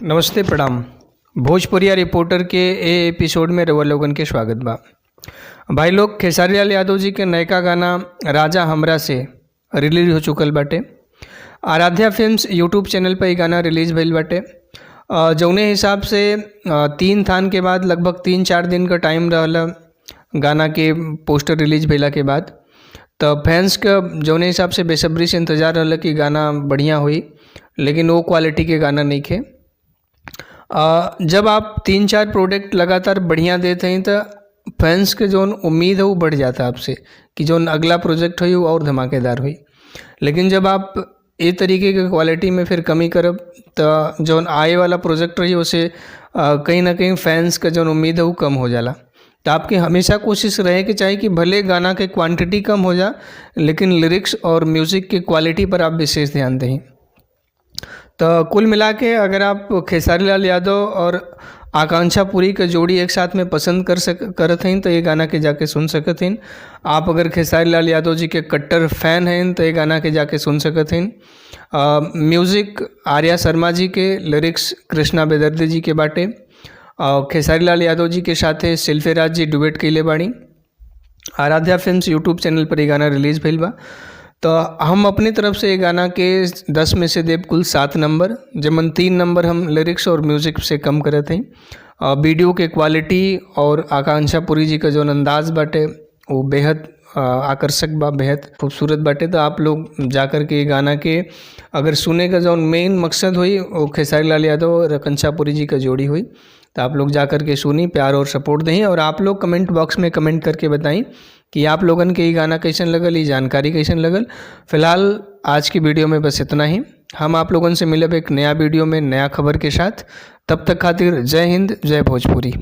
नमस्ते, प्रणाम। भोजपुरिया रिपोर्टर के ए एपिसोड में रउआ लोगन के स्वागत बा। भाई लोग, खेसारी लाल यादव जी के नयका गाना राजा हमरा से रिलीज हो चुकल बाटे। आराध्या फिल्म्स यूट्यूब चैनल पर इ गाना रिलीज भइल बाटे। जौने हिसाब से तीन थान के बाद लगभग 3-4 दिन का टाइम रहल गाना के पोस्टर रिलीज भइला के बाद, त फैंस के जौने हिसाब से बेसब्री से इंतज़ार रहल कि गाना बढ़िया होई, लेकिन वो क्वालिटी के गाना नइखे। जब आप 3-4 प्रोडक्ट लगातार बढ़िया देत हई, त फैंस के जौन उम्मीद है, वो बढ़ जाता आपसे कि जौन अगला प्रोजेक्ट होई, वो और धमाकेदार होई। लेकिन जब आप ए तरीके के क्वालिटी में फिर कमी करब, त जौन आए वाला प्रोजेक्ट रही, उसे कहीं ना कहीं फैंस का जौन उम्मीद है, वो कम हो जाला। त आपके हमेशा कोशिश रहे के चाही कि भले गाना के क्वांटिटी कम हो जा, लेकिन लिरिक्स और म्यूज़िक के क्वालिटी पर आप विशेष ध्यान दें। तो कुल मिला के अगर आप खेसारी लाल यादव और आकांक्षा पुरी के जोड़ी एक साथ में पसंद कर सक करत हईन, तो ये गाना के जाके सुन सकत हईन। आप अगर खेसारी लाल यादव जी के कट्टर फैन हैं, तो ये गाना के जाके सुन सकत हईन। म्यूज़िक आर्या शर्मा जी के, लिरिक्स कृष्णा बेदर्दी जी के बाटे और खेसारी लाल यादव जी के साथे शिल्पी राज जी डुएट कइले बाड़ी। आराध्या फिल्म्स यूट्यूब चैनल पर ये गाना रिलीज भइल बा। तो हम अपनी तरफ से ये गाना के 10 में से देब कुल 7 नंबर, जेमन 3 नंबर हम लिरिक्स और म्यूज़िक से कम करत हई। वीडियो के क्वालिटी और आकांक्षा पुरी जी का जौन अंदाज बाटे, वो बेहद आकर्षक बा, बेहद खूबसूरत बाटे। तो आप लोग जा कर के ये गाना के अगर सुने का जौन मेन मकसद हुई, वो खेसारी लाल यादव और आकांक्षा पुरी जी का जोड़ी हुई, तो आप लोग जा कर के सुनी, प्यार और सपोर्ट दें और आप लोग कमेंट बॉक्स में कमेंट करके बताई कि आप लोगन के ये गाना कैसन लगल, ये जानकारी कैसन लगल। फिलहाल आज की वीडियो में बस इतना ही। हम आप लोगन से मिलब एक नया वीडियो में नया खबर के साथ। तब तक खातिर जय हिंद, जय भोजपुरी।